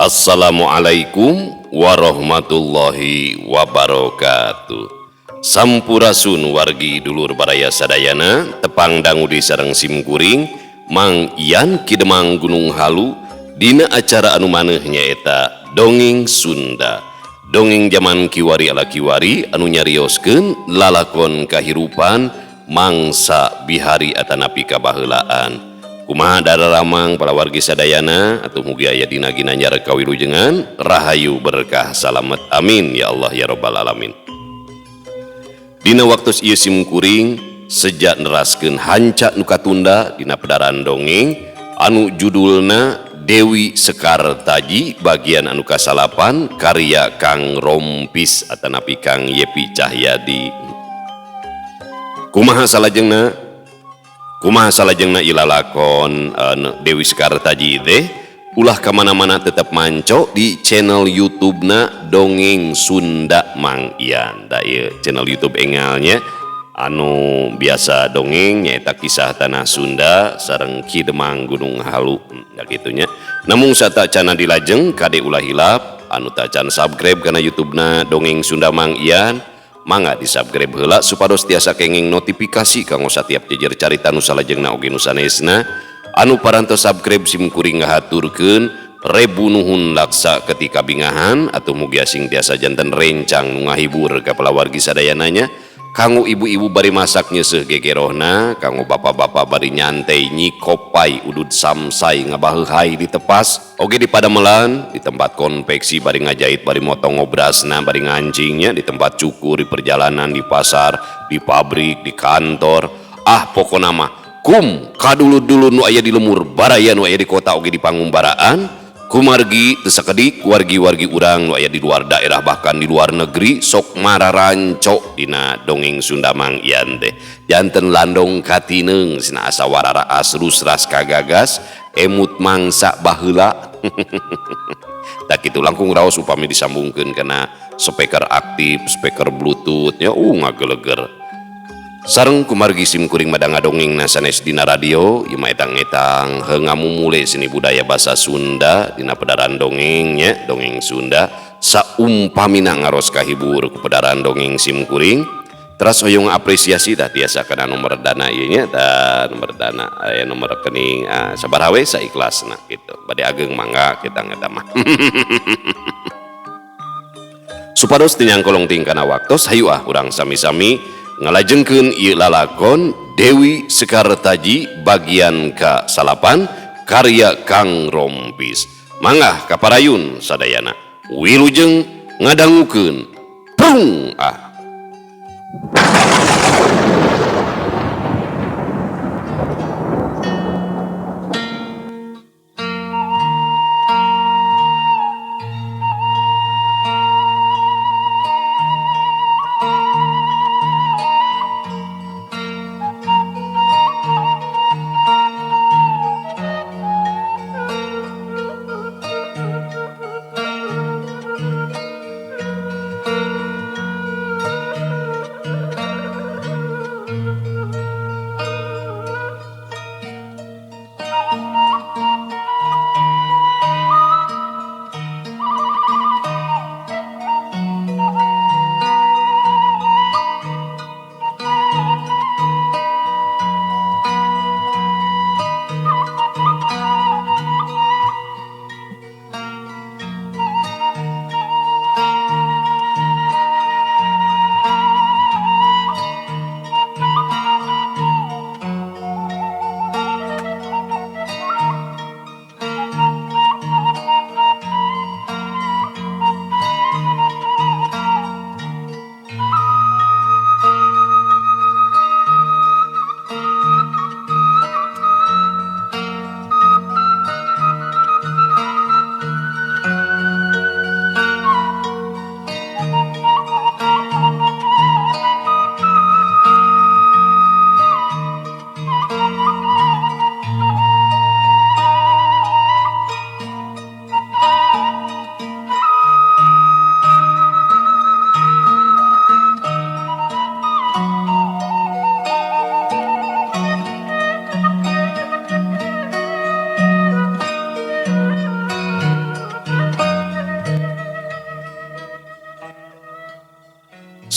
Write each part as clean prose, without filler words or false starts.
Assalamualaikum warahmatullahi wabarakatuh. Sampurasun wargi dulur baraya sadayana, tepang dangu di sareng simkuring Mang Ian Ki Demang Gunung Halu dina acara anu maneh nyaeta Dongeng Sunda. Dongeng zaman kiwari ala kiwari anu nyarioskeun lalakon kahirupan mangsa bihari atanapi kabaheulaan. Kumaha dararamang para wargi sadayana atau mugi aya dina ginanjar kawilujengan rahayu berkah salamet, amin ya Allah ya rabbal alamin. Dina waktu ieu simkuring sejak neraskeun hanca nu katunda dina pedaran dongeng anu judulna Dewi Sekar Taji bagian anu kasalapan karya Kang Rompis atanapi Kang Yepi Cahyadi. Kumaha salajengna? Kumaha salajengna ilalakon Dewi Sekar Taji teh? Ulah kamana-mana, tetap manco di channel YouTube-na Dongeng Sunda Mang Ian. Da ieu channel YouTube engalnya anu biasa dongeng nyaeta kisah tanah Sunda sareng Ki Demang Gunung Halu. Da kitu nya. Namung satacana dilajeng, kade ulah hilap anu tacan subscribe kana YouTube-na Dongeng Sunda Mang Ian, mangga di subscribe heula supados tiasa kenging notifikasi kanggo satiap jejer carita nu salajengna oge nu sanesna. Anu parantos subscribe, simkuring ngahaturkeun rebu nuhun laksa ketika bingahan atau mugi asing tiasa janten rencang nu ngahibur ka palawargi sadayananya. Kanggo ibu-ibu bari masak nyeuseuh gegerohna, kanggo bapak-bapak bari nyantai nyikopai udud samsai ngabaheuhai di tepas oge di padamelan, di tempat konveksi bari ngajahit, bari motong ngobrasna, bari ngancingnya, di tempat cukur, di perjalanan, di pasar, di pabrik, di kantor, ah pokona mah kum kadulur-dulur nu aya di lemur baraya, nu aya di kota oge di pangumbaraan, kumargi teu sakedik wargi-wargi urang nu aya di luar daerah bahkan di luar negeri, sok mararanco dina Dongeng Sunda Mang Ian teh janten landong katineung sina asa wararaas rusras kagagas emut mangsa baheula. Tak kitu langkung raos upami disambungkeun kana speaker aktif, speaker bluetooth ya, ngageleger. Sareng kumargi sim kuring madanga dongeng na sanes dina radio ieu mah etang-etang heuh ngamumule seni budaya bahasa Sunda dina pedaran dongeng nya, dongeng Sunda saumpamina ngaros kahibur ku pedaran dongeng sim kuring. Teras hoyong apresiasi dah tiasa kana nomor dana ieu nya, da nomor dana aya nomor rekening, sabaraha we saikhlasna kitu, bade ageng mangga kita eta mah. Supados teu nyangkolong tingkana waktos, hayu ah urang sami-sami ngalajengkeun ieu lalakon Dewi Sekar Taji bagian ka-9 karya Kang Rompis. Mangga kaparayun sadayana, wilujeng ngadangukeun. Prung ah.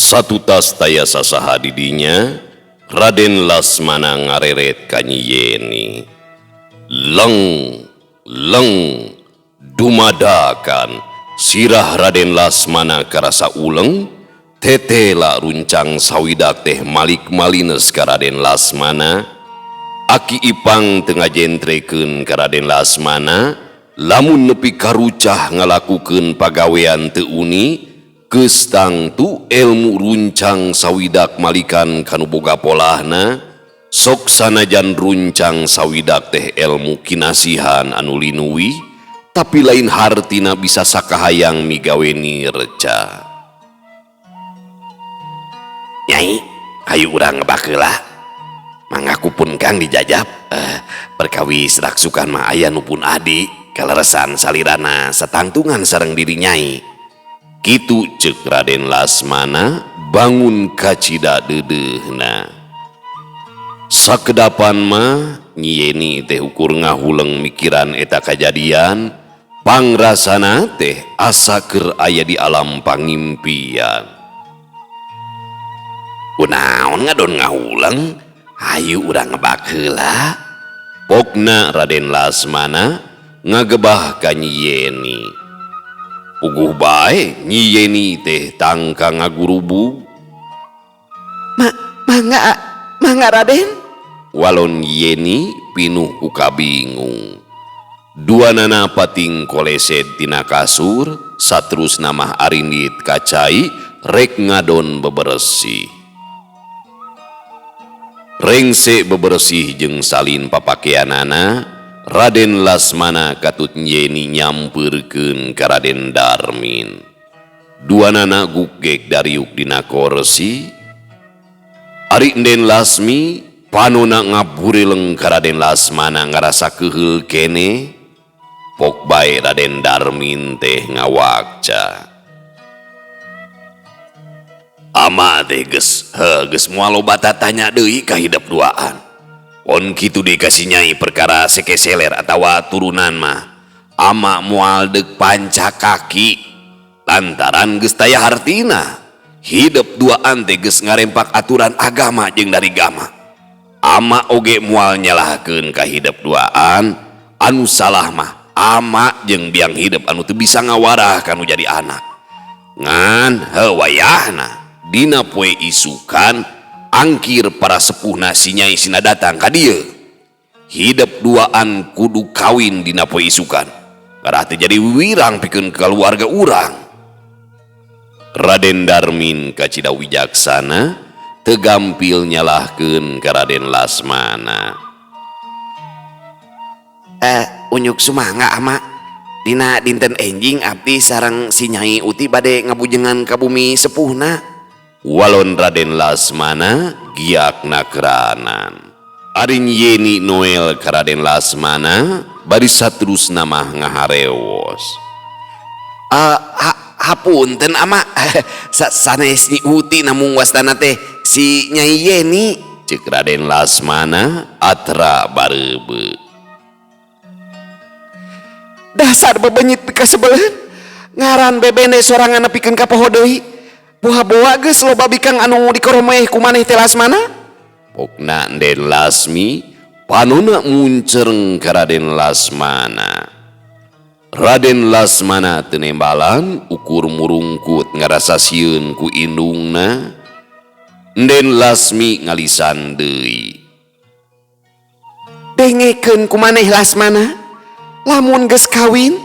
Satutas taya sasaha di dinya, Raden Lasmana ngareret ka Nyi Yeni. Leng leng dumadakan sirah Raden Lasmana karasa uleng, tetela runcang sawidak teh malik malines ka Raden Lasmana. Aki Ipang teu ngajentrekeun ka Raden Lasmana, lamun nepi karucah ngalakukeun pagawean teu uni, geus tangtu elmu runcang sawidak malikan kanu boga polahna, sok sanajan runcang sawidak teh elmu kinasihan anu linuwih, tapi lain hartina bisa sakahayang migaweni reca. Nyai, hayu urang ngebak heula. Mangga ku pun Kang dijajab. Perkawis raksukan mah aya nu pun adi, kaleresan salirana satangtungan sareng diri nyai. Kitu ceuk Raden Lasmana bangun kacida deudeuhna. Sakedapan mah Nyi Yeni teh ukur ngahuleng mikiran eta kajadian, pangrasana teh asa keur aya di alam pangimpian. Kunaon ngadon ngahuleng? Hayu urang ngebak heula. Pokna Raden Lasmana ngagebah ka Nyi Yeni. Puguh bae Nyi Yeni teh tangka ngagurubug. Mangga, mangga Raden. Walon Yeni pinuh ku kabingung. Duanana pating kolesed tina kasur, satrusna mah arindit ka cai rek ngadon beberesih. Rengse beberesih jeung salin papakeanana, Raden Lasmana katut Yeni nyampeurkeun ka Raden Darmin. Duanana gugek dariuk dina korsi. Ari Enden Lasmi panona ngaburileng ka Raden Lasmana ngarasa keuheul keneh. Pok bae Raden Darmin teh ngawakca. Ama teh geus, heuh, geus moal loba tatanya deui ka hidep duaan. Pon kitu deui ka si Nyai perkara sekeseler atawa turunan mah. Ama moal deuk panca kaki lantaran geus taya hartina. Hidep duaan teh geus ngarempak aturan agama jeung dari gama. Ama oge moal nyalahkeun ka hidep duaan, anu salah mah ama jeung biang hidep anu teu bisa ngawarah kanu jadi anak. Ngan heuh wayahna dina poe isukan angkir para sepuhna si Nyai sina datang ka dieu. Hidep duaan kudu kawin dina poe isukan. Karah teu jadi wiwirang pikeun keluarga urang. Raden Darmin kacida wijaksana teu gampil nyalahkeun ka Raden Lasmana. Unyuk sumangga ama. Dina dinten enjing abdi sareng si Nyai Uti bade ngabujengan ka bumi sepuhna. Walon Raden Lasmana giak nakranan. Ari Nyi Yeni Noel ka Raden Lasmana bari saterusna mah ngaharewos. Hapunten ama. Sanes Nyi Uti namung wastana teh si Nyai Yeni. Ceuk Raden Lasmana atra bareubeuh. Dasar bebenyit pikasebeleun. Ngaran bebene sorangan nepikeun ka poho deui. Boha-boha geus loba bikang anu dikoromeh ku maneh teh Lasmana. Pokna Enden Lasmi panona muncereng ka Raden Lasmana. Raden Lasmana teu nembalan ukur murungkut ngarasa sieun ku indungna. Enden Lasmi ngalisan deui. Dengekeun ku maneh Lasmana. Lamun geus kawin,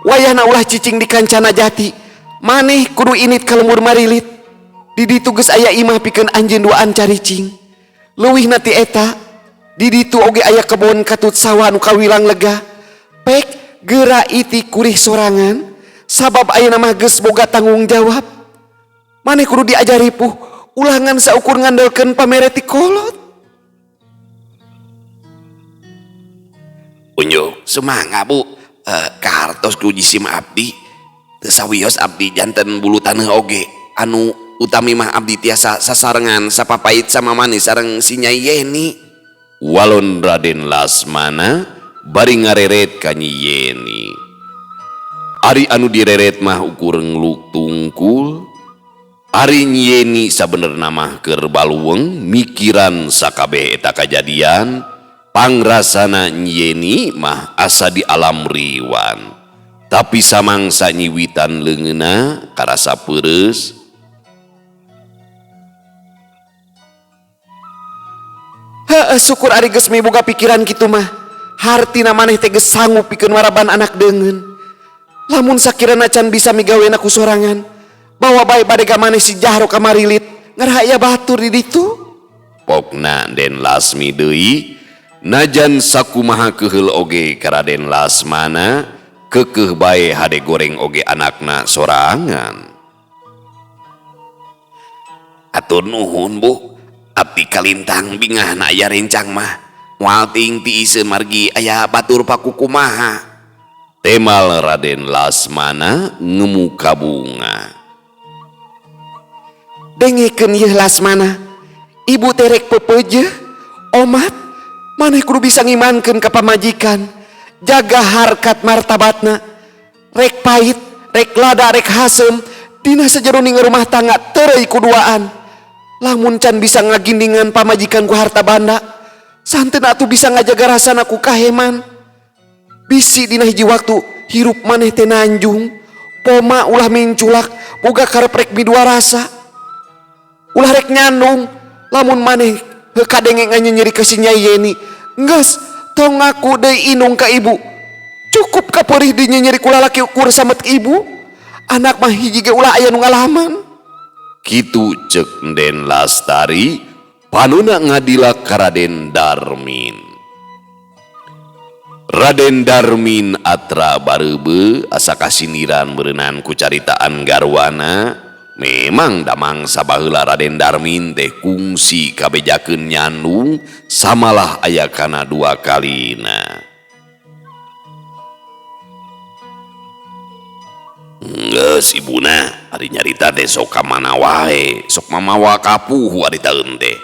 wayahna ulah cicing di kancana jati. Maneh kudu init ka lembur marilit. Di ditu geus aya imah pikeun anjeun duaan caricing. Leuwihna ti eta, di ditu oge aya kebon katut sawah nu kawilang lega. Pek geura iti kurih sorangan, sabab ayeuna mah geus boga tanggung jawab. Maneh kudu diajari puh, ulah ngan saukur ngandelkeun pamere ti kolot. Unjuk sumangga Bu, kahartos ku jisim abdi. Teu sawios abdi janten bulu taneuh oge. Anu utami mah abdi tiasa sasarengan sapapait sama manis sareng si Nyai Yeni. Walon Raden Lasmana bari ngareret ka Nyi Yeni. Ari anu direret mah ukur ngeluk tungkul. Ari Nyi Yeni sabenerna mah keur baluweung mikiran sakabeh eta kajadian, pangrasana Nyi Yeni mah asa di alam riwan. Tapi samangsa nyiwitan leungeunna karasa peureus. Heeh, syukur ari geus miboga pikiran kitu mah. Hartina maneh teh geus sanggup pikeun maraban anak deungeun. Lamun sakirana can bisa migawena ku sorangan, bawa bae badega maneh si Jahro ka Marilit, ngarah aya batur di ditu. Pokna Den Lasmi deui, najan sakumaha keuheul oge ka Raden Lasmana, keukeuh bae hade goreng oge anakna sorangan. Atur nuhun Bu, abdi kalintang bingahna aya rencang mah. Moal ting tiiseun margi aya batur pakukumaha. Temal Raden Lasmana ngemu kabunga. Dengekeun yeuh Lasmana, ibu teh rek pepeujeuh, omat maneh kudu bisa ngimankeun ka pamajikan, jaga harkat martabatna. Rek pahit, rek lada, rek haseum, dina sajeroning rumah tangga tereuy kuduaan. Lamun can bisa ngagindingan pamajikan ku harta banda, santeun atuh bisa ngajaga rasana ku kaheman. Bisi dina hiji waktu hirup maneh teh nanjung, poma ulah minculak, boga karep rek midua rasa. Ulah rek nyandung, lamun maneh heuh kadenge nganyenyeri ka si Nyai Yeni. Geus tong ngaku deui inung ka ibu. Cukup kapeurih dinyenyeri ku lalaki ukur samet ibu. Anak mah hiji ge ulah aya nu ngalaman. Kitu ceuk Den Lastari, panona ngadila ka Raden Darmin. Raden Darmin atra bareubeuh asa kasindiran beureunan ku caritaan garwana. Memang damang sabaheula Raden Darmin teh kungsi kabejakeun nyandung samalah aya kana dua kalina. Geus ibuna, ari nyarita teh sok ka mana wae, sok mamawa kapuhu ari taeun teh.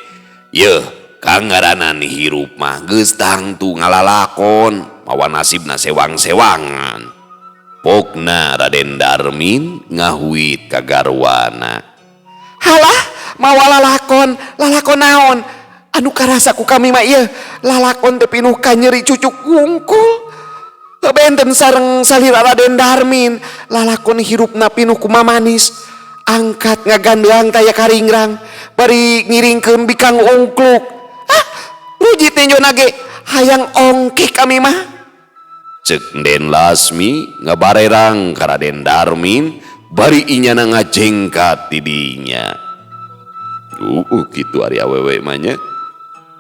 Yeuh, kangaranan hirup mah geus tangtu ngalalakon, mawa nasibna sewang-sewangan. Pokna Raden Darmin ngahuit ka garwana. Halah, mawa lalakon, lalakon naon? Anu karasa ku kami mah ieu, lalakon teh pinuh kanyeri cucuk wungkul. Benten sareng salira Raden Darmin, lalakon hirupna pinuh ku mamanis. Angkat ngagandeang taya karingrang, bari ngiringkeun bikang ungkluk. Ah, ruji tenjo nage, hayang ongkih kami mah. Cek Den Lasmi ngabarerang ka Raden Darmin, bari inyana ngajengkat tidinya. Kitu ari awewe mah nya.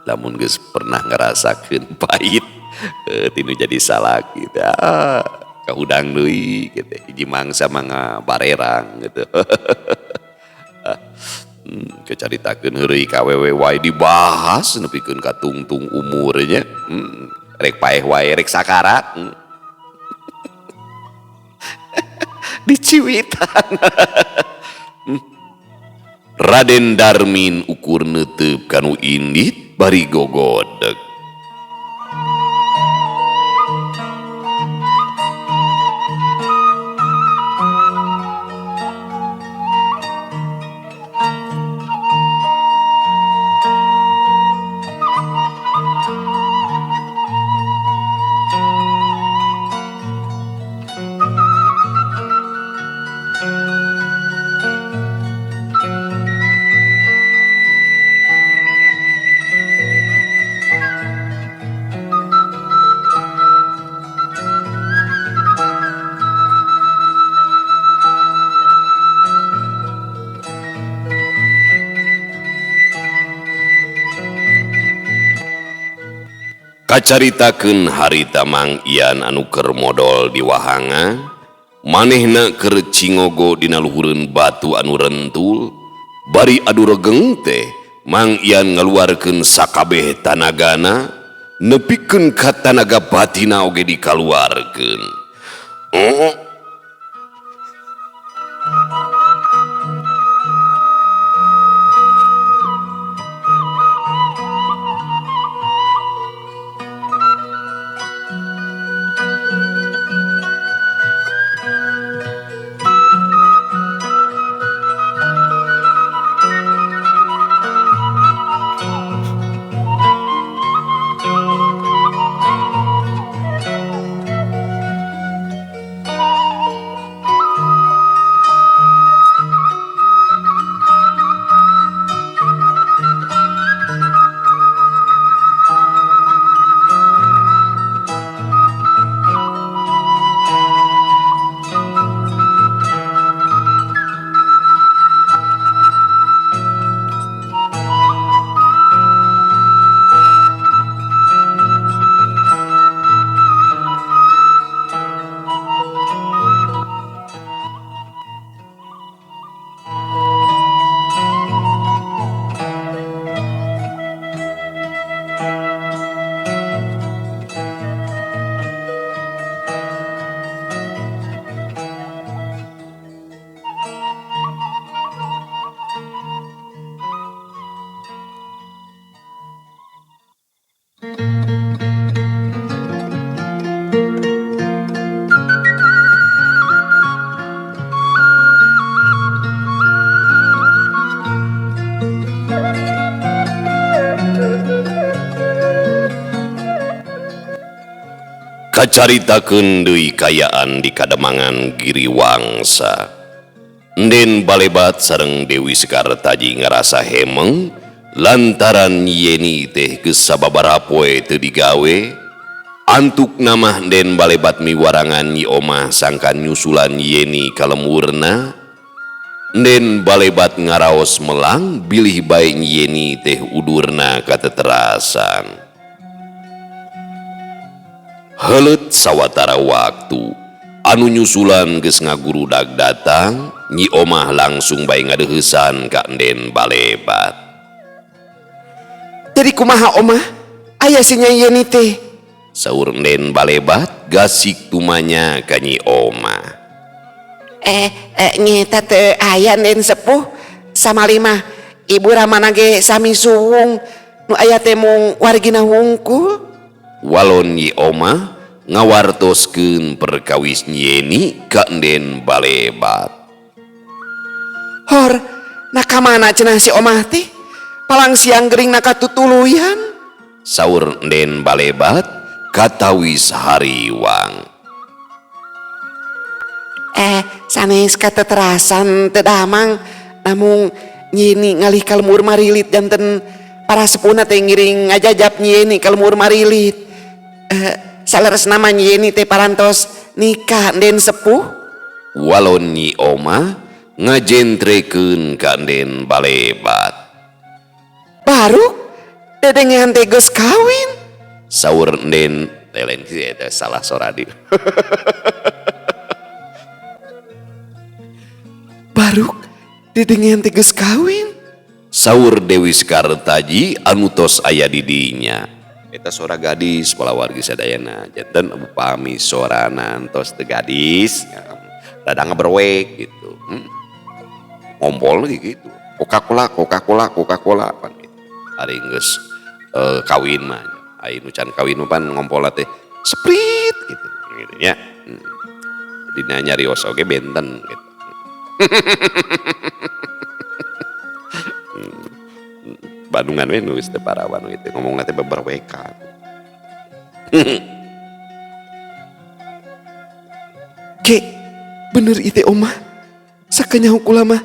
Lamun geus pernah ngarasakeun pahit, tinu jadi salaki teh. Ah, kahudang deui kitu, hiji mangsa mah ngabarerang gitu. Kecaritakeun heureuy ka awewe wae dibahas nepikeun ka tungtung umurnya. Rek paeh wae rek sakarat. Diciwitan. Raden Darmin ukur neuteup kanu indit bari gogodeg. Kacaritakeun harita Mang Ian anu keur modol di wahanga, manehna keur cingogo dina luhureun batu anu rentul, bari adu regeng teh Mang Ian ngaluarkeun sakabeh tanagana, nepikeun ka tanaga batina oge dikaluarkeun. Oh. Kacaritakeun deui kayaan di Kademangan Giriwangsa. Enden Balebat sareng Dewi Sekartaji ngarasa hemeng lantaran Yeni teh geus sababaraha poe teu digawe. Antuk namah Enden Balebat miwarangan Nyi Omah sangkan nyusulan Yeni ka lemurna. Enden Balebat ngaraos melang bilih bae Nyi Yeni teh udurna kateterasan. Heuleut sawatara waktu anu nyusulan geus ngagurudag datang, Nyi Omah langsung bae ngadeuheusan ka Enden Balebat. Jadi kumaha Omah? Aya si Nyai Yeni teh. Saur Enden Balebat gasik tumanya ka Nyi Omah. Nyeta teu aya Nden sepuh samalima ibu ramana ge sami suwung nu aya teh mung wargina hungkul. Walon Nyi Omah ngawartoskeun perkawis Nyi Yeni ka Enden Balebat. Hor, na ka mana cenah si Omah teh? Palang siang gering na katutuluyan. Saur Enden Balebat katawis hariwang. Sanes kateterasan teu damang namung Nyi Yeni ngalih ka lemur marilit janten para sepuhna teh ngiring ngajajap Nyi Yeni ka lemur marilit. Saleresna mah Nyi Yeni teh parantos nikah Enden sepuh. Walon Nyi Omah ngajentrekeun ka Enden Balebat. Baru dedengean teh geus kawin. Saur Enden teh lain sih eta salah soradi. Baruk dedengean teh geus kawin. Saur Dewi Sekartaji anu tos aya di dinya. Eta sora gadis palawargi sadayana janten upami sorana tos teu gadis rada ngaberwek gitu. Ngompol lagi gitu. Coca-Cola, Coca-Cola, Coca-Cola pan gitu. Ari geus kawin mah, ari nu can kawin mah pan ngompol teh Sprite gitu gitu nya. Dina nyarios oge benten gitu. Bandungan we nu geus teu parawan gitu ngomongna teh beberwekan. Ke, bener ieu teh Omah. Sakanyaho kula mah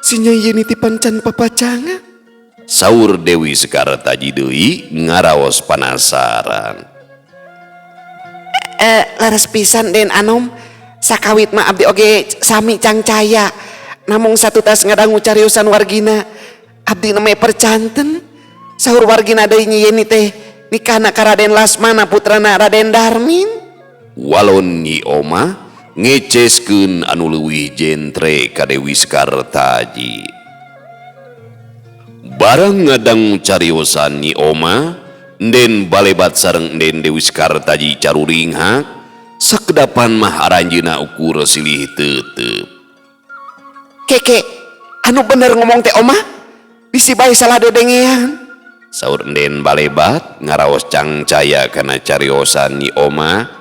si Nyai Yeni teh pancan papacangan. Saur Dewi Sekartaji deui ngaraos panasaran. Leres pisan Den Anom. Sakawit mah abdi oge sami cangcaya. Namung satutas ngadangu cariosan wargina. Abdi neme percanten. Saur wargina deui Nyi Yeni teh nikahna ka Raden Lasmana putrana Raden Darmin. Walon Nyi Omah ngeceskeun anu leuwih jentre ka Dewi Sekartaji. Barang ngadangu cariosan Nyi Omah, Enden Balebat sareng Enden Dewi Sekartaji caruringhak, sakedapan mah aranjeuna ukur silih teuteub. Keke, anu bener ngomong teh Omah, bisi bae salah dedengean. Saur Enden Balebat ngaraos cangcaya kana cariosan Nyi Omah.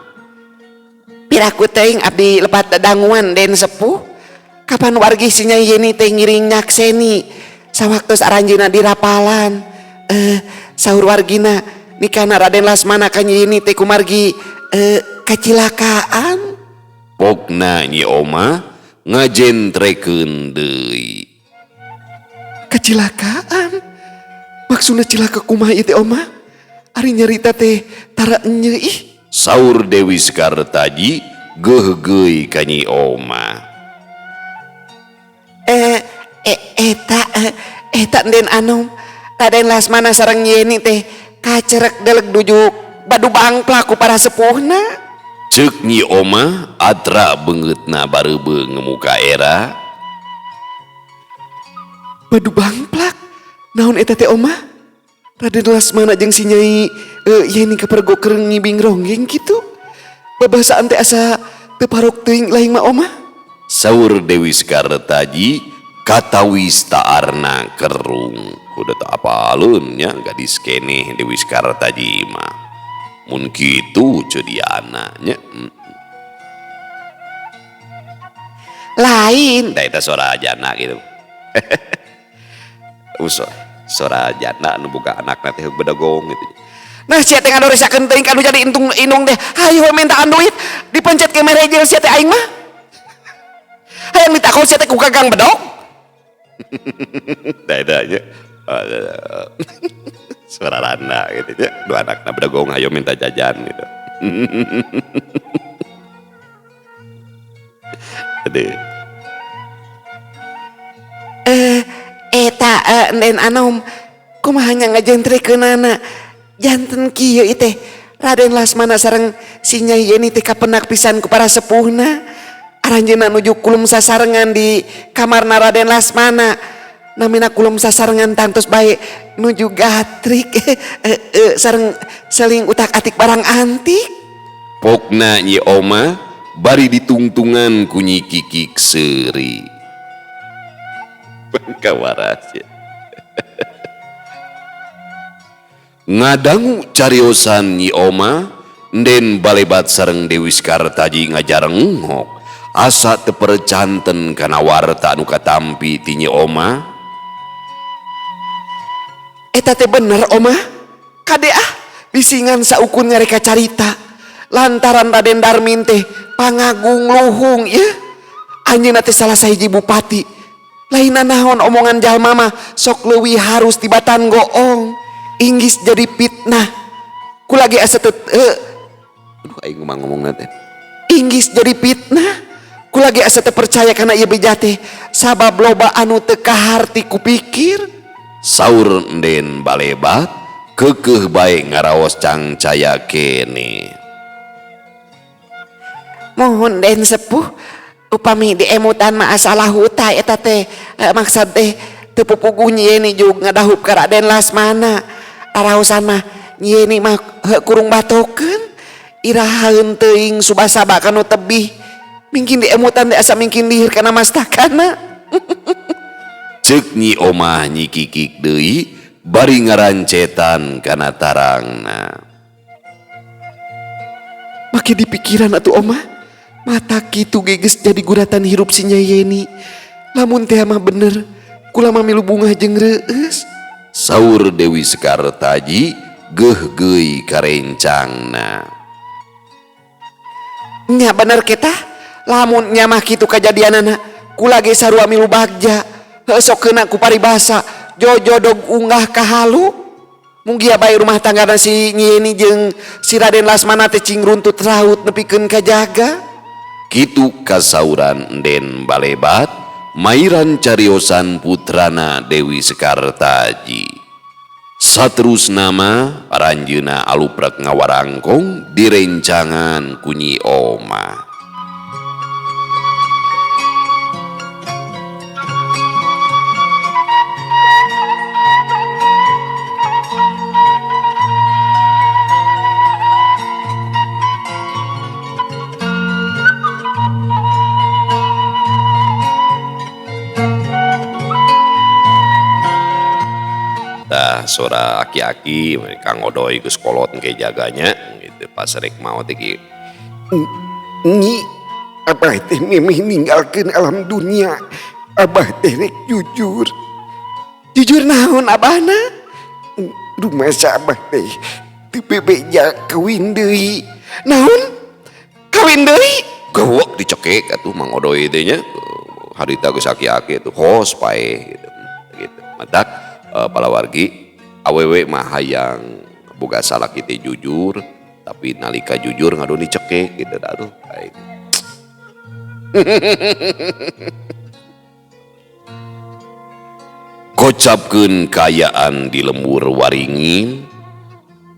Piraku teuing abdi lepat dadanguan Den sepuh. Kapan wargi si Nyai Yeni teh ngiring nyakseni sawaktos aranjeuna dirapalan. Saur wargina nikahna Raden Lasmana ka Nyi Yeni teh kumargi kacilakaan. Pokna Nyi Omah ngajentrekeun deui. Kacilakaan? Maksudna cilaka kumaha ieu teh Omah? Ari nyarita teh tara enye ih. Saur Dewi Sekartaji geuhgeuy ka Nyi Omah. Eta Den Anom. Raden Lasmana sareng Nyi Yeni teh kacerek deleg dujuk badu bangplak ku para sepuhna. Ceuk Nyi Omah atra beungeutna bareubeung ngemuka era. Badu bangplak? Naon eta teh Omah? Raden Lasmana jeung si Nyai Yeni kapergok keur ngibing ronggeng kitu. Babasaan teh asa teu parok teuing lain mah Omah. Saur Dewi Sekartaji katawis taarna kerung. Kudu teu apaleun nya gadis keneh Dewi Sekartaji mah. Mun kitu ceudiana nya. Lain da eta sora jana gitu. Usah sora jana nu boga anakna teh bedogong gitu. Nah sia teh ngadoresakeun teuing ka nu jadi intung indung teh. Hayu we mintaan duit dipencet ke merejel sia teh aing mah. Hayang ditakon sia teh ku gagang bedog. Da eta nya. Suara randa gitu nya. Dua anakna bedogong hayu minta jajan gitu. Aduh. Eta Nden Anom kumaha nya ngajentrekeunana janten kieu ieu teh Raden Lasmana sareng si Nyai Yeni teh kapenak pisan ku para sepuhna. Aranjeunna nuju kulum sasarengan di kamarna Raden Lasmana. Namina kulum sasarengan tangtos bae nuju gatrik sareng seling utak-atik barang antik. Pokna Nyi Oma bari ditungtungan ku Nyi Kikik seuri. Kawaras ya. Ngadangu cariosan Nyi Oma, Nden Balebat sareng Dewi Sekartaji ngajarenghok. Asa teu percanten kana warta anu katampi ti Nyi Oma. Eta teh bener Oma. Kade ah bisingan saukun ngareka carita. Lantaran Raden Darmin teh pangagung luhung ieu. Anjeunna teh salah sahiji bupati. Lainna naon omongan jalma mah sok leuwih harus tibatan goong. Inggis jadi fitnah. Ku lagi asa teu Aduh aing mah ngomongna teh. Inggis jadi fitnah. Ku lagi asa teu percaya kana ieu beja teh sabab loba anu teu kaharti ku pikir. Saur Nden Balebat keukeuh bae ngaraos cangcaya kene. Mohon Den sepuh upami diemutan mah asalah huta eta teh maksad teh teu pupuguh Nyi Yeni jug ngadahup ka Raden Lasmana. Araosan mah Nyi Yeni mah kurung batokeun irahaeun teuing subasaba kanu tebih. Mingkin diemutan teh asa mingkin lihir kana mastakana. Ceuk Nyi Omah Nyi Kikik deui bari ngarancetan kana tarangna. Make dipikiran atuh Omah, mata kitu ge geus jadi guratan hirup si Nyai Yeni. Lamun teh mah bener, kula mah milu bungah jeung reueus. Saur Dewi Sekartaji geuh-geuy karencangna. Nya bener kita, lamun nya mah kitu kajadianana, kula ge sarua milu bagja. Heuh sok keuna ku paribasa, jojodog unggah ka halu. Munggia bae rumah tangga si Nyi Yeni jeung si Raden Lasmana teh cing runtut raut nepikeun kajaga. Kitu kasauran Nden Balebat mairan cariosan putrana Dewi Sekartaji. Saterusna mah aranjeunna aluprek ngawarangkong direncangan ku Nyi Omah. Tah sora aki-aki Kang Odoy geus kolot engke jaganya gitu pas rek maot iki. Nyi abah teh memeh ninggalkeun alam dunia. Abah teh rek jujur. Jujur naon abahna? Rumasa abah teh teu bebeja kawin deui. Naon? Kawin deui? Gawok dicekek atuh Mang Odoy teh nya. Harita geus aki-aki atuh hos paeh gitu. Gitu. Matak palawargi awewe mah hayang boga salaki teh jujur, tapi nalika jujur ngadon dicekek gitu dah aduh aing. Kocapkeun kaayaan di lembur waringin,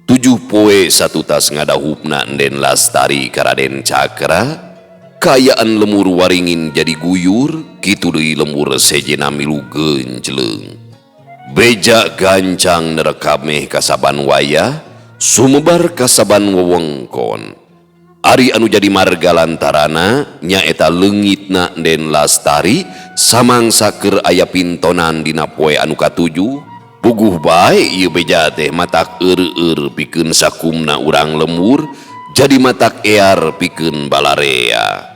7 poe satutas ngadahupna Nden Lastari ka Raden Cakra, kaayaan lemur waringin jadi guyur, kitu deui lembur sejena milu geunjleung. Beja gancang nerekameh kasaban wayah, sumebar kasaban wewengkon. Ari anu jadi marga lantarana nyaeta leungitna Nden Lastari samangsa keur aya pintonan dina poe anu katujuh. Puguh bae ieu beja teh matak eur-eur pikeun sakumna urang lembur, jadi matak ear pikeun balarea.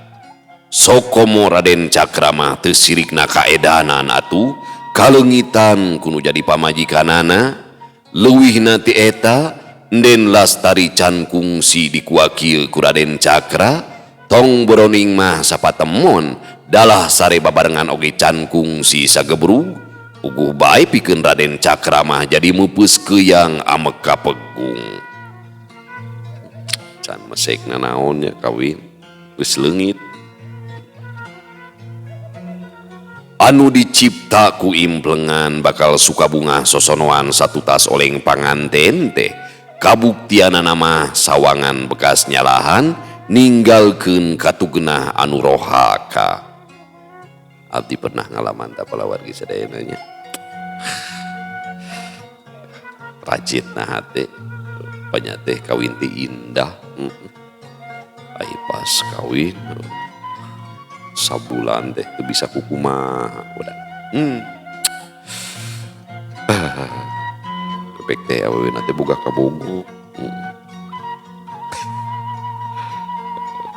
Sokomo Raden Cakra mah teu sirikna kaedanan atuh, kaleungitan kunu jadi pamajikanana. Leuwihna ti eta Enden Lastari can kungsi dikuakil ku Raden Cakra, tong boroning mah sapatemon dalah sare babarengan oge can kungsi sagebrug. Puguh bae pikeun Raden Cakra mah jadi meupeus keuyang amek kapegung. Can mesek nanaon nya kawin geus leungit. Anu dicipta ku implengan bakal sukabungah sosonoan satutas oleng panganten teh. Kabuktianana mah sawangan bekas nyalahan ninggalkeun katugenah anu rohaka. Abdi pernah ngalaman ta palawargi sadayana nya. Rajit na hate, panya teh kawin teh indah. Ai pas kawin sabulan teh teu bisa kukumaha udah. Bek teh awewe teh boga kabogoh.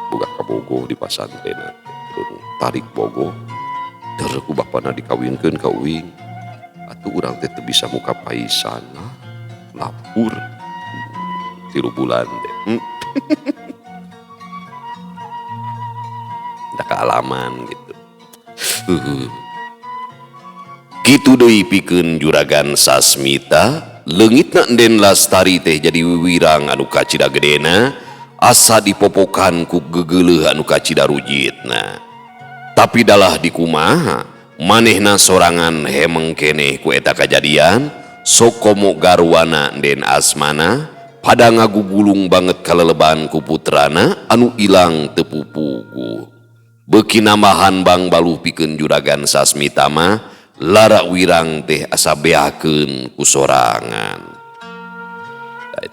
Boga kabogoh di pasantren teh. Tarik bogoh. Der ku bapana dikawinkeun ka uing. Atuh urang teh teu bisa muka paisana. Lapur. 3 bulan teh. Da kaalaman gitu. Kitu deui pikeun Juragan Sasmita. Leungitna Enden Lastari teh jadi wiwirang anu kacida gedena, asa dipopokan ku gegeuleuh anu kacida rujitna. Tapi dalah dikumaha, manehna sorangan hemeng keneh ku eta kajadian, sokomo garwana Enden Asmana, pada ngagugulung banget kaleleban ku putrana anu ilang teu pupuguh. Beuki nambahan bang baluh pikeun Juragan Sasmita mah, lara wirang teh asa beakeun ku sorangan.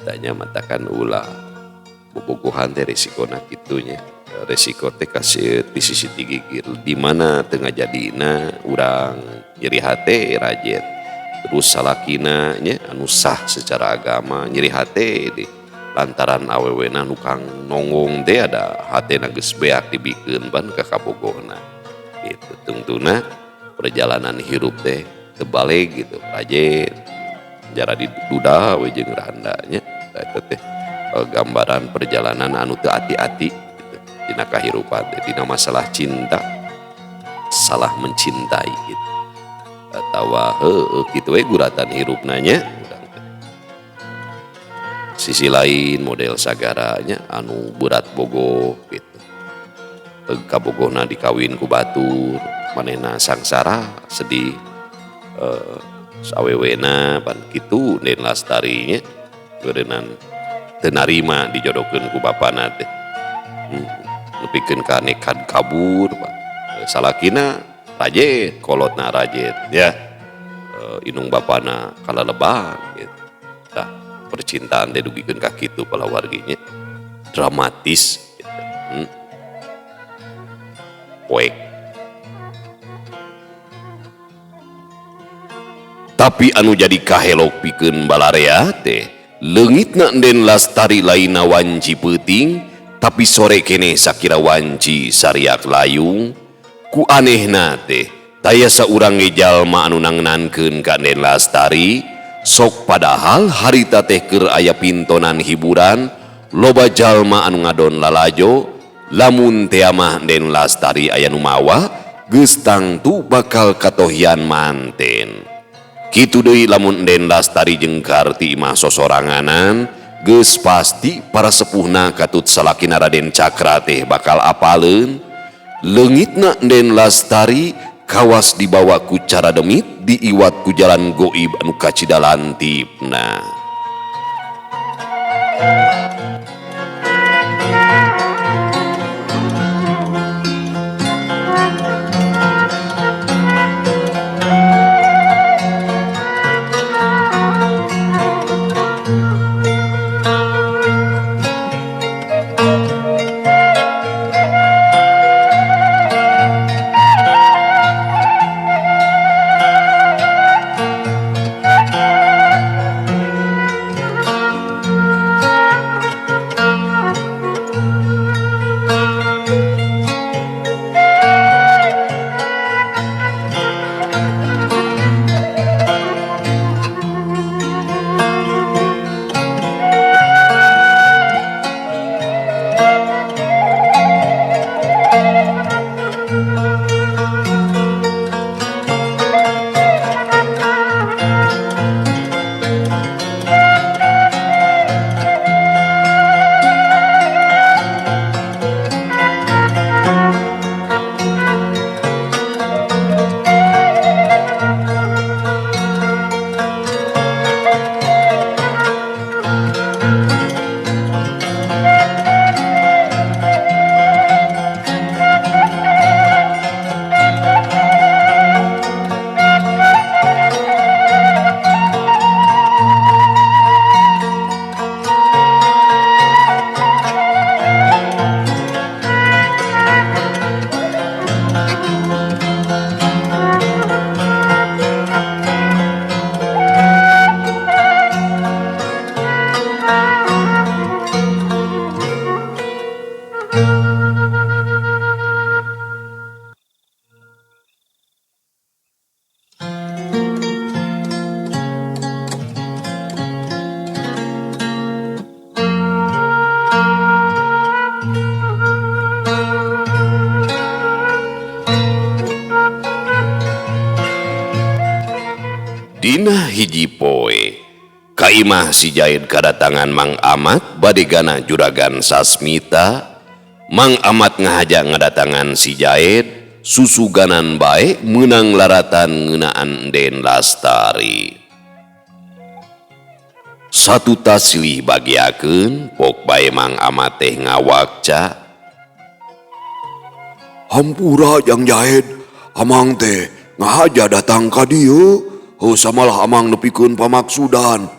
Tanya matakan ulah bobogohan teh resikona kitunya. Resiko teh kasih di sisi tigigir di mana tengah jadina urang nyeri hate rajet. Terus salakina nya anu sah secara agama nyeri hate di lantaran awewena nukang nonggong teh ada hatena geus beak dibikeun ban ka kabogohna. Gitu tungtuna perjalanan hirup teh terbalik gitu rajet jara di duda we jeung randa nya eta teh gambaran perjalanan anu teu ati-ati gitu dina kahirupan teh dina masalah cinta salah mencintai gitu atawa heueuh kitu we guratan hirupna nya. Sisi lain model sagaranya anu berat bogoh gitu kabogohna dikawin ku batur manehna sangsara sedih sawewena pan kitu Den Lastarinya beureunan teu narima dijodohkeun ku bapana teh. Nepikeun ka nekat kabur salakina rajet kolotna rajet ya inung bapana kalaleban gitu. Tah percintaan teh dugikeun ka kitu palawarginya dramatis gitu. Poek. Tapi anu jadi kahelok pikeun balarea teh leungitna Enden Lastari lainna wanci peuting tapi sore keneh sakira wanci sariak layung. Ku anehna teh taya saurang ge jalma anu nangnankeun ka Enden Lastari sok padahal harita teh keur aya pintonan hiburan loba jalma anu ngadon lalajo lamun tea mah Enden Lastari aya nu mawa geus tangtu bakal katohian manten. Kitu deui lamun Enden Lastari jeung Karti imah sosoranganan geus pasti para sepuhna katut salakina Raden Cakra teh bakal apaleun. Leungitna Enden Lastari kawas dibawa ku cara demit diiwat ku jalan goib anu kacida lantipna. Dina hiji poe ka imah si Jaid kadatangan Mang Amat badegana Juragan Sasmita. Mang Amat ngahaja ngadatangan si Jaid susuganan bae meunang laratan ngeunaan Den Lastari. Satutas silih bagiakeun pok bae Mang Amat teh ngawakca. Hampura Jang Jaid, amang teh ngahaja datang ka dieu. Heuh samalah amang nepikeun pamaksudan.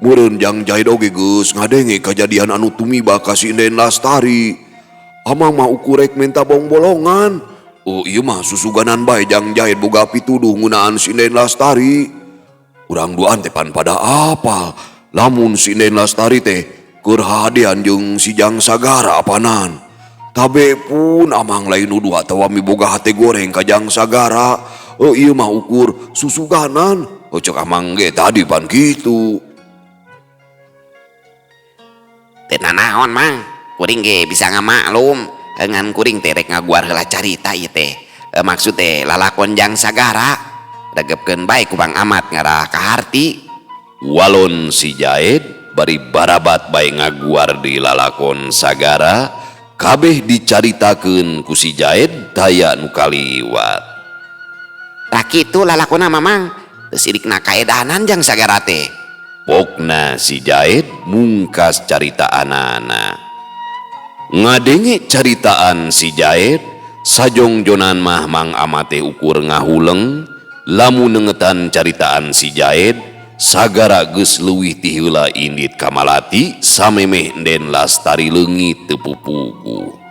Meureun Jang Jaid oge geus ngadenge kajadian anu tumiba ka si Den Lastari. Amang mah ukur rek minta bongbolongan. Oh ieu mah susuganan bae Jang Jaid boga pituduh ngeunaan si Den Lastari. Urang duaan teh pan pada apal lamun si Den Lastari teh keur hadean jeung si Jang Sagara apanan. Tabe pun amang lain nuduh atawa miboga hate goreng ka Jang Sagara. Oh ieu mah ukur susuganan. Oh cek amang ge tadi pan kitu. Teu nanaon Mang, kuring ge bisa ngamaklum. Ngan kuring teh rek ngaguar heula carita ieu teh. Maksud teh lalakon Jang Sagara. Regepkeun bae ku Mang Amat ngarah kaharti. Walon si Jaid bari barabat bae ngaguar di lalakon Sagara, kabeh dicaritakeun ku si Jaid daya nu kaliwat. Tah kitu lalakonna Mamang, teu sirikna kaedanan Jang Sagara teh. Pokna si Jaid mungkas caritaanana. Ngadenge caritaan si Jaid, sajongjonan mah Mang Amat teh ukur ngahuleng, lamun nengetan caritaan si Jaid, Sagara geus leuwih ti heula indit ka Malati samemeh Den Lastari leungit teu pupugu.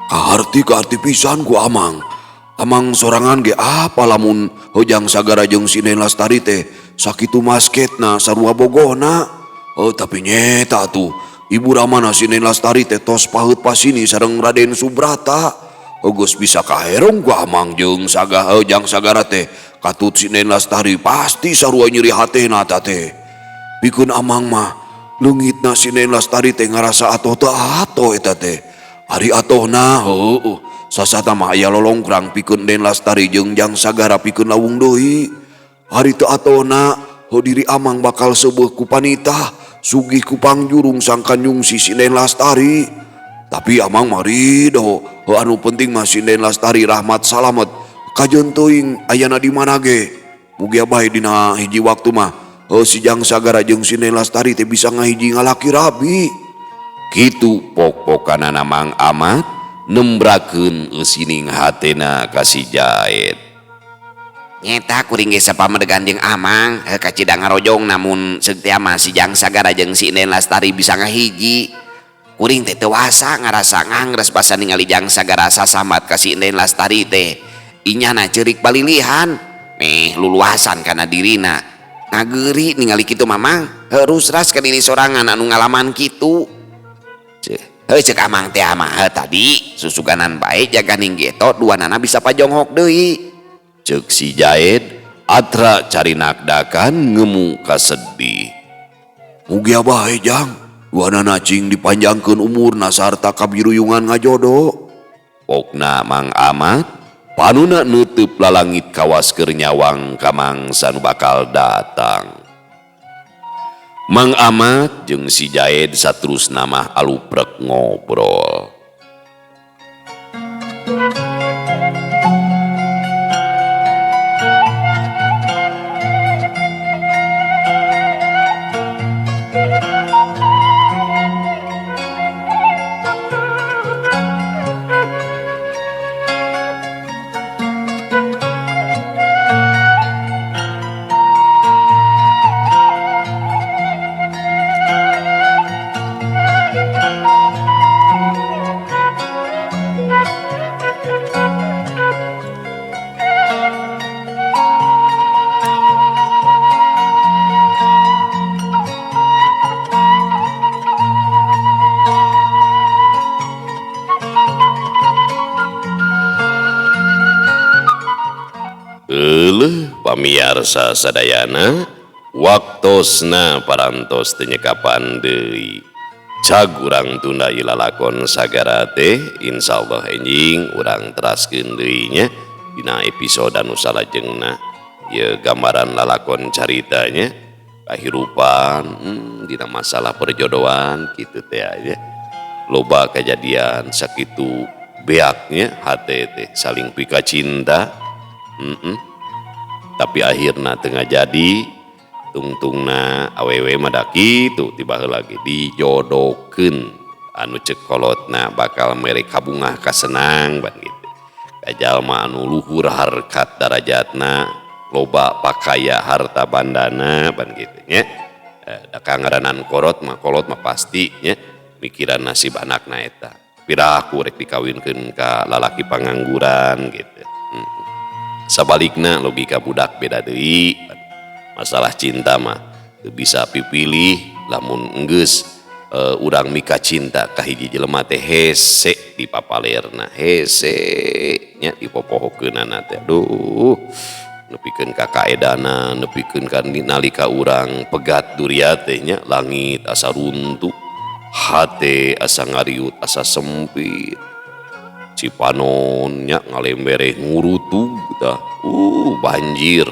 Kaharti kaharti pisan ku amang. Amang sorangan ge apa lamun Jang Sagara jeung si Den Lastari teh sakitu masketna sarua bogohna. Oh tapi nyeta tuh ibu ramana si Den Lastari teh tos paheut pasini sareng Raden Subrata. Oh geus bisa kaherong ku amang jeung saga Jang Sagara teh katut si Den Lastari pasti sarua nyeri hatena ta teh. Pikeun amang mah leungitna si Den Lastari teh ngarasa atoh teu atoh eta teh. Ari atohna heueuh sasata mah aya lolongkrang pikeun Den Lastari jeung Jang Sagara pikeun lawung deui. Ari teu atohna heuh diri amang bakal seubeuh ku panitah sugih ku pangjurung sangkan nyungsi si Den Lastari. Tapi amang mah ridho, heuh anu penting mah si Den Lastari rahmat salamet kajeun teuing ayana di mana ge. Mugia bae dina hiji waktu mah heuh si Jang Sagara jeung si Den Lastari teh bisa ngahiji ngalaki rabi. Kitu pok-pokanana Mang Amat nembrakeun eusining hatena ka si Jaid. Nyeta kuring ge sapamedegan jeung amang kacida ngarojong namun seuk teh mah si Jang Sagara jeung si Den Lastari bisa ngahiji. Kuring teh teu wasa ngarasa ngangres basa ningali Jang Sagara sasambat ka si Den Lastari teh. Inyana ceurik palilihan, meh luluasan kana dirina. Ngageuri ningali kitu Mamang, rusras ka diri sorangan anu ngalaman kitu. Heuh cek amang teh mah tadi susuganan bae jaga ning geto duanana bisa pajonghok deui. Ceuk si Jaid atra carinakdakan ngemu kasedih. Mugia bae Jang, duanana cing dipanjangkeun umurna sarta kabiruyungan ngajodo. Pokna Mang Amat panuna neuteub lalangit kawas keur nyawang ka mangsa nu bakal datang. Mang Amat jeung si Jaid saterusna mah aluprek ngobrol. Euleuh pamiarsa sadayana waktosna parantos teu nyekapan deui. Cag urang tunda ieu lalakon Sagara teh insyaallah enjing urang teraskeun deui nya. Dina episode anu salajengna ieu gambaran lalakon caritanya kahirupan dina masalah perjodohan kitu teh nya. Loba kejadian sakitu beaknya hate teh saling pika cinta. Tapi akhirna teu ngajadi tungtungna awewe mah da kitu tiba heula ge dijodohkeun anu ceuk kolotna bakal mere kabungah kasenang ban gitu. Ka jalma anu luhur harkat darajatna loba pakaya harta bandana ban gitu nya. Da kangaranan kolot mah pasti nya mikiran nasib anakna eta. Piraku rek dikawinkeun ka lalaki pangangguran gitu. Sabalikna logika budak beda deui. Masalah cinta mah teu bisa pipilih lamun enggeus urang mika cinta ka hiji jelema teh hese dipapalerna hese nya dipopohokeunana teh. Aduh nepikeun ka kaedana nepikeun ka nalika urang pegat duriat teh nya langit asa runtuh hate asa ngariut asa sempit Cipanon nya ngalembereh ngurutug tah banjir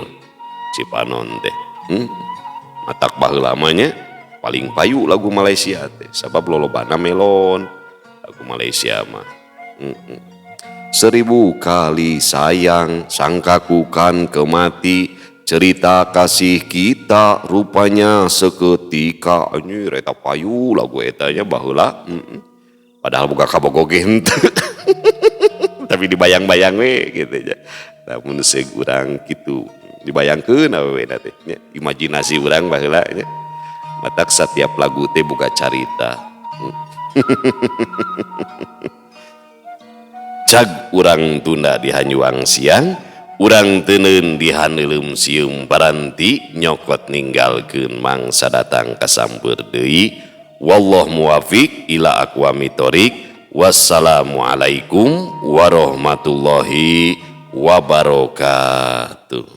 Cipanon teh. Matak baheula mah nya paling payu lagu Malaysia teh sabab lolobana melon lagu Malaysia mah. 1000 kali sayang sangkaku kan kemati cerita kasih kita rupanya seketika. Anjir eta payu lagu eta nya baheula. Padahal boga kabogoh ge henteu. Tapi dibayang-bayang we gitu nya. Lamun seug urang kitu dibayangkeun awewe teh nya imajinasi urang baheula nya. Matak setiap lagu teh boga carita. Cag urang tunda di hanyuang siang, urang teuneun di haneuleum sieum paranti nyokot ninggalkeun mangsa datang kasampeur deui. Wallahu muwafiq ila aqwamit thoriq. Wassalamualaikum warahmatullahi wabarakatuh.